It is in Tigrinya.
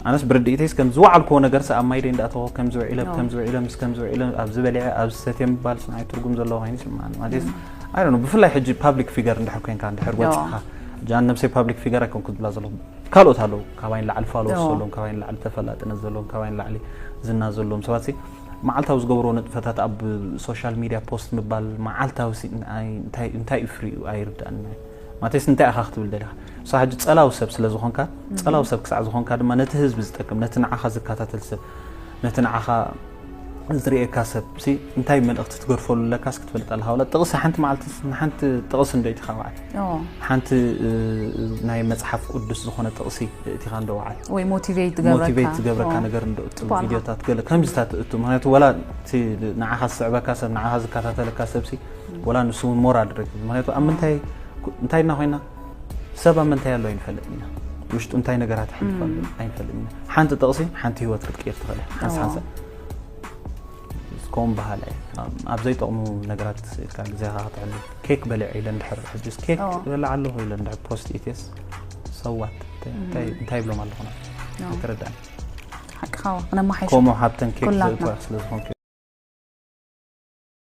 ኣነስ ብርድኢተይስ ከም ዝወዓልክዎ ነገር ሰ ኣብ ማይደይ እንዳእተወ ከም ዝውዒለ ኦ። ከም ዝውዒለ ምስ ከም ዝውዒለ ኣብዚ በሊዐ ኣብዚ ሰትየ ምባል ስንዓይ ትርጉም ዘለዎ ኮይኑ ይስምዓኒ ማለት ስ ኣይ ነው። ብፍላይ ሕጂ ፓብሊክ ፊገር እንድሕር ኮይንካ እንድሕር ኦ። ወፅኻ ሕጂ ኣነ ነብሰይ ፓብሊክ ፊገር ኣይኮንኩ ዝብላ ዘለኹ። ካልኦት ኣለዉ፣ ካባይ ንላዕሊ ፋሎወርስ ኦ። ዘለዎም፣ ካባይ ንላዕሊ ተፈላጥነት ዘለዎም፣ ካባይ ንላዕሊ ዝና ዘለዎም ሰባት ሲ መዓልታዊ ዝገብርዎ ንጥፈታት ኣብ ሶሻል ሚድያ ፖስት ምባል መዓልታዊ ሲ እንታይ እንታይ እዩ ፍሪኡ ኣይርዳእኒ። ማለትስ እንታይ ኢኻ ክትብል ደሊኻ? ንስኻ ሕጂ ጸላዊ ሰብ ስለ ዝኾንካ፣ ጸላዊ ሰብ ክሳዕ ዝኾንካ ድማ ነቲ ህዝቢ ዝጠቅም፣ ነቲ ንዓኻ ዝከታተል ሰብ፣ ነቲ ንዓኻ ዝርእየካ ሰብ ሲ እንታይ መልእኽቲ ትገድፈሉ ኣለካስ ክትፈልጥ ኣለካ። ዋላ ጥቕሲ ሓንቲ መዓልቲ ንሓንቲ ጥቕሲ እንዶ ኢትኻ ውዓል። ኦ፣ ሓንቲ እ፣ ናይ መጽሓፍ ቅዱስ ዝኾነ ጥቕሲ እቲኻ እንዶ ውዓል። ወይ ሞቲቬት ትገብረካ። ሞቲቬት ትገብረካ ኦ። ነገር እንዶ እቱ ትባልካ። ቪዲዮታት ገለ ከምዚታት እቱ ምክንያቱ ዋላ እቲ ንዓኻ ዝስዕበካ ሰብ ንዓኻ ዝከታተለካ ሰብ ሲ ዋላ ንሱ እውን ሞራል ረኪቡ ምክንያቱ ኣብ ምንታይ እንታይ ኢና ኮይና ሰብ ኣብ ምንታይ ኣሎ ኣይንፈልጥን ኢና። ውሽጡ እንታይ ነገራት ይሓልፍ ኣሎ ኣይንፈልጥን ኢና። ሓንቲ ጥቕሲ ሓንቲ ህይወት ክትቅይር ትኽእል እያ ሓንሳ ኦ። ሓንሳ። ከምኡ በሃላ እየ። ኣብ ዘይጠቕሙ ነገራት ኢልካ ግዜኻ ከተሕልፍ። ኬክ በሊዐ ኢለ እንድሕር ሕጅስ ኬክ ኦ። እበልዕ ኣለኹ ኢለ እንድሕር ፖስት ኢትስ ሰዋት እንታይ እንታይ ይብሎም ኣለኹ ኦ። ኣይተረዳእን። ሓቅኻ ዋ ክነማሓይሽ ከምኡ ሃብተን ኬክ ኩላትና። ዘእትዋ ስለ ዝኾንክ